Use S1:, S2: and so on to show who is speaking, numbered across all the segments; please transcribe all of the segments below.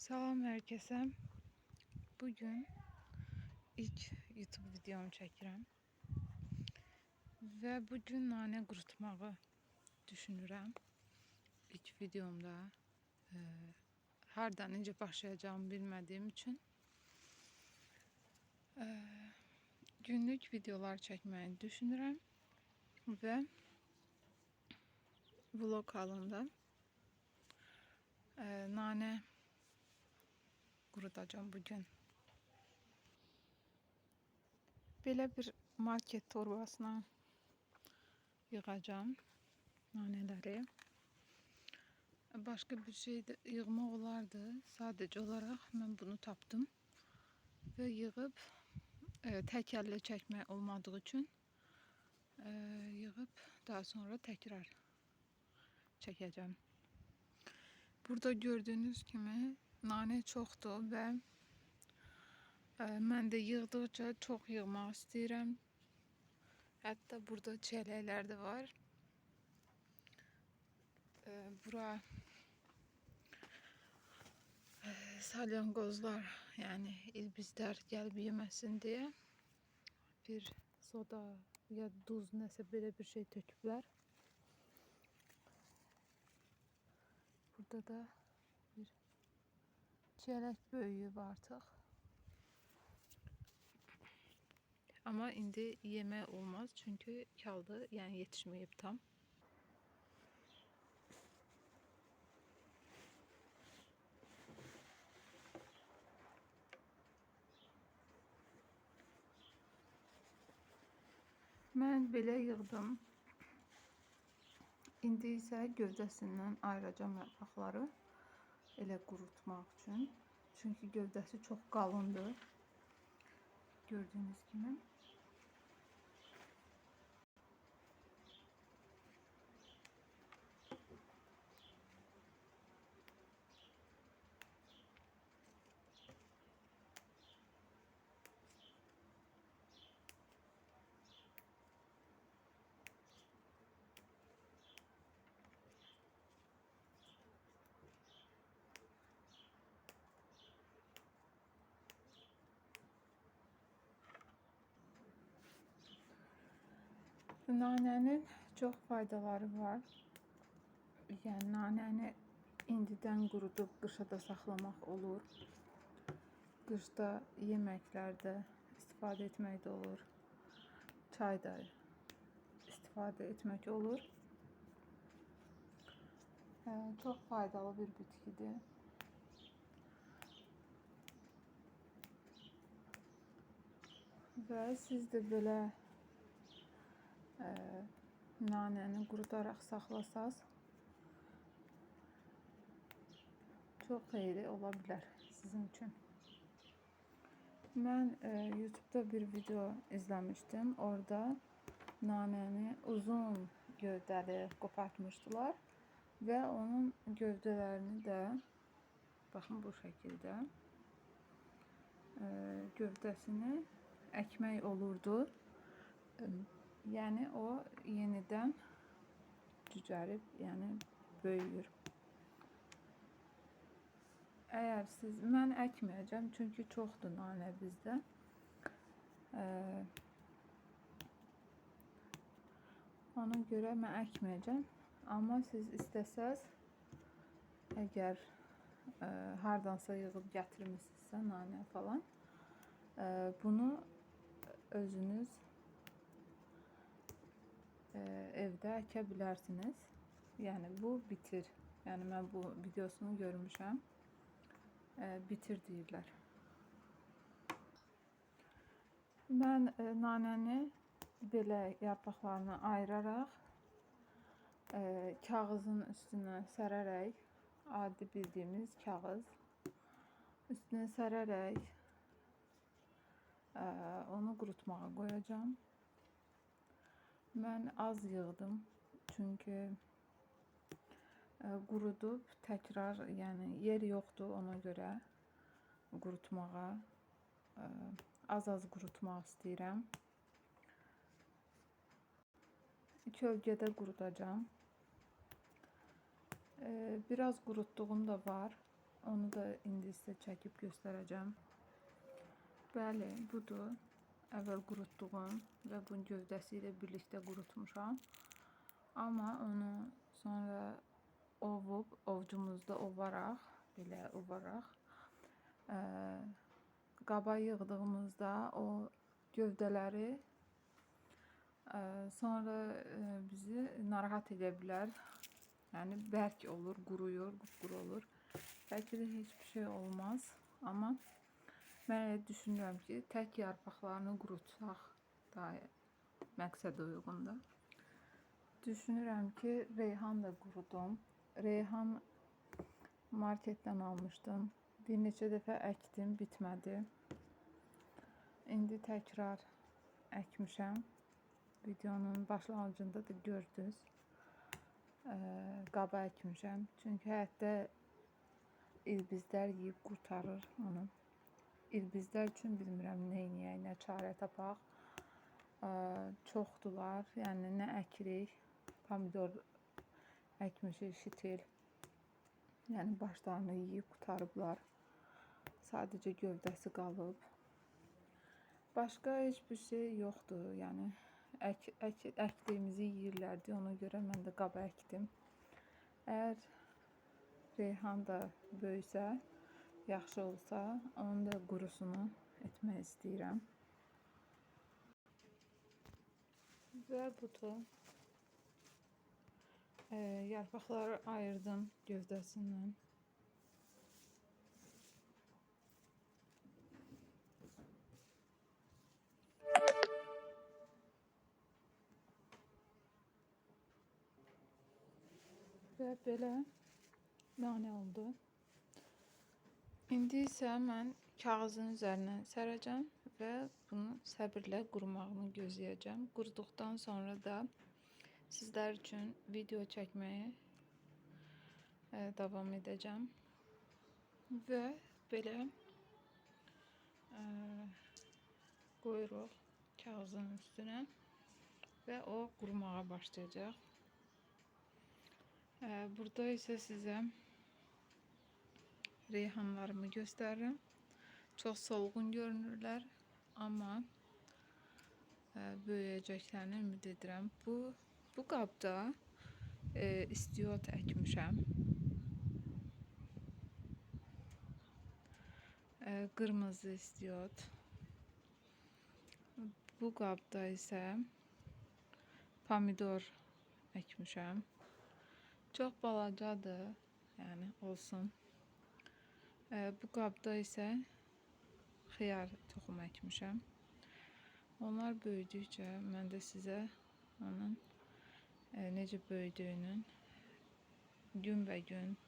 S1: Salam herkese. Bugün ilk YouTube videomu çəkirəm. Və bugün nanə qurutmağı düşünürəm. İlk videomda hardan necə başlayacağımı bilmədiyim üçün günlük videolar çəkməyi düşünürəm və vlog halında nanə qurudacağım bugün. Belə bir market torbasına yığacağım naneləri. Başka bir şey də yığmaq olardı. Sadəcə olaraq mən bunu tapdım və yığıb tək əllə çəkmək olmadığı üçün yığıb daha sonra təkrar çəkəcəm. Burada gördüyünüz kimi nanə çoxdur və mən də yığdıqca çox yığmaq istəyirəm. Hətta burada çiyələklər də var. Bura salyangozlar, yəni ilbizlər gəlib yeməsin deyə bir soda ya duz nəsə belə bir şey töküblər. Burada da bir çiyələk böyüyüb artıq. Amma indi yemək olmaz çünki kaldı, yəni yetişməyib tam. Mən belə yığdım. İndi isə gövdəsindən ayıracağam yarpaqları elə qurutmaq üçün. Çünki gövdəsi çox qalındır. Gördüyünüz kimi. Nanənin çox faydaları var. Yəni nanəni indidən qurudub qışa da saxlamaq olur. Qışda yeməklərdə istifadə etmək də olur. Çayda istifadə etmək olur. Çox faydalı bir bitkidir. Və siz də belə nanəni qurudaraq saxlasaz çox xeyri ola bilər sizin üçün. Mən YouTube'da bir video izləmişdim. Orada nanəni uzun gövdəli qopartmışdılar və onun gövdələrini də baxın bu şəkildə gövdəsini əkmək olurdu. Yəni o yenidən cücərib, yəni böyüyür. Əgər siz, mən əkməyəcəm çünki çoxdur nanə bizdə. Ona görə mən əkməyəcəm. Amma siz istəsəz, əgər hardansa yığıb gətirmisinizsə nanə falan, bunu özünüz evdə əkə bilərsiniz. Yəni bu bitir. Yəni mən bu videosunu görmüşəm. Bitir deyirlər. Mən nanəni belə yarpaqlarını ayıraraq kağızın üstünə sərərək, adi bildiyimiz kağız üstünə sərərək onu qurutmağa qoyacağam. Mən az yığdım çünki qurudub təkrar, yəni yer yoxdur ona görə qurutmağa, az-az qurutmaq istəyirəm. Kölgədə qurudacağam. Biraz qurutduğum da var. Onu da indi sizə çəkib göstərəcəm. Bəli, budur. Əvvəl qurutduğum və bunun gövdəsi ilə birlikdə qurutmuşam. Amma onu sonra ovub, ovcumuzda ovaraq, belə ovaraq, qaba yığdığımızda o gövdələri sonra bizi narahat edə bilər. Yəni bərk olur, quruyur, qupquru olur. Bəlkə də heç bir şey olmaz, amma mən elə düşünürəm ki, tək yarpaqlarını qurutsaq daha məqsədə uyğundur. Düşünürəm ki, reyhan da qurudum. Reyhan marketdən almışdım. Bir neçə dəfə əkdim, bitmədi. İndi təkrar əkmişəm. Videonun başlanğıcında da gördünüz. Qaba əkmişəm. Çünki həyətdə ilbizlər yeyib qurtarır onu. İlbizlər üçün bilmirəm nə eləyək, nə çarə tapaq. Çoxdular. Yəni nə əkirik, pomidor əkmişik, şitil. Yəni başlarını yeyib qurtarıblar. Sadəcə gövdəsi qalıb. Başqa heç bir şey yoxdur. Yəni əkdiyimizi yeyirlərdi. Ona görə mən də qaba əkdim. Əgər reyhan da böyüsə, yaxşı olsa, onun da qurusunu etmək istəyirəm. Və budur. Yarpaqları ayırdım gövdəsindən. Və belə nanə oldu. İndi isə mən kağızın üzərinə sərəcəm və bunu səbirlə qurumağını gözləyəcəm. Quruduqdan sonra da sizlər üçün video çəkməyi davam edəcəm. Və belə qoyuruq kağızın üstünə və o qurumağa başlayacaq. Burada isə sizə reyhanlarımı göstərirəm. Çox solğun görünürlər, amma böyüyəcəklərini ümid edirəm. Bu qabda istiot əkmişəm. Qırmızı istiot. Bu qabda isə pomidor əkmişəm. Çox balacadır, yəni olsun. Bu qabda isə xiyar toxumu əkmişəm. Onlar böyüdükcə mən də sizə onun necə böyüdüyünün gün və gün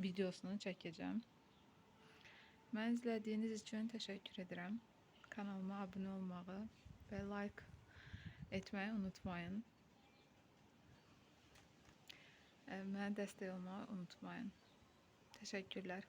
S1: videosunu çəkəcəm. Məni izlədiyiniz üçün təşəkkür edirəm. Kanalıma abunə olmağı və like etməyi unutmayın. Mənə dəstək olmağı unutmayın. Təşəkkürlər.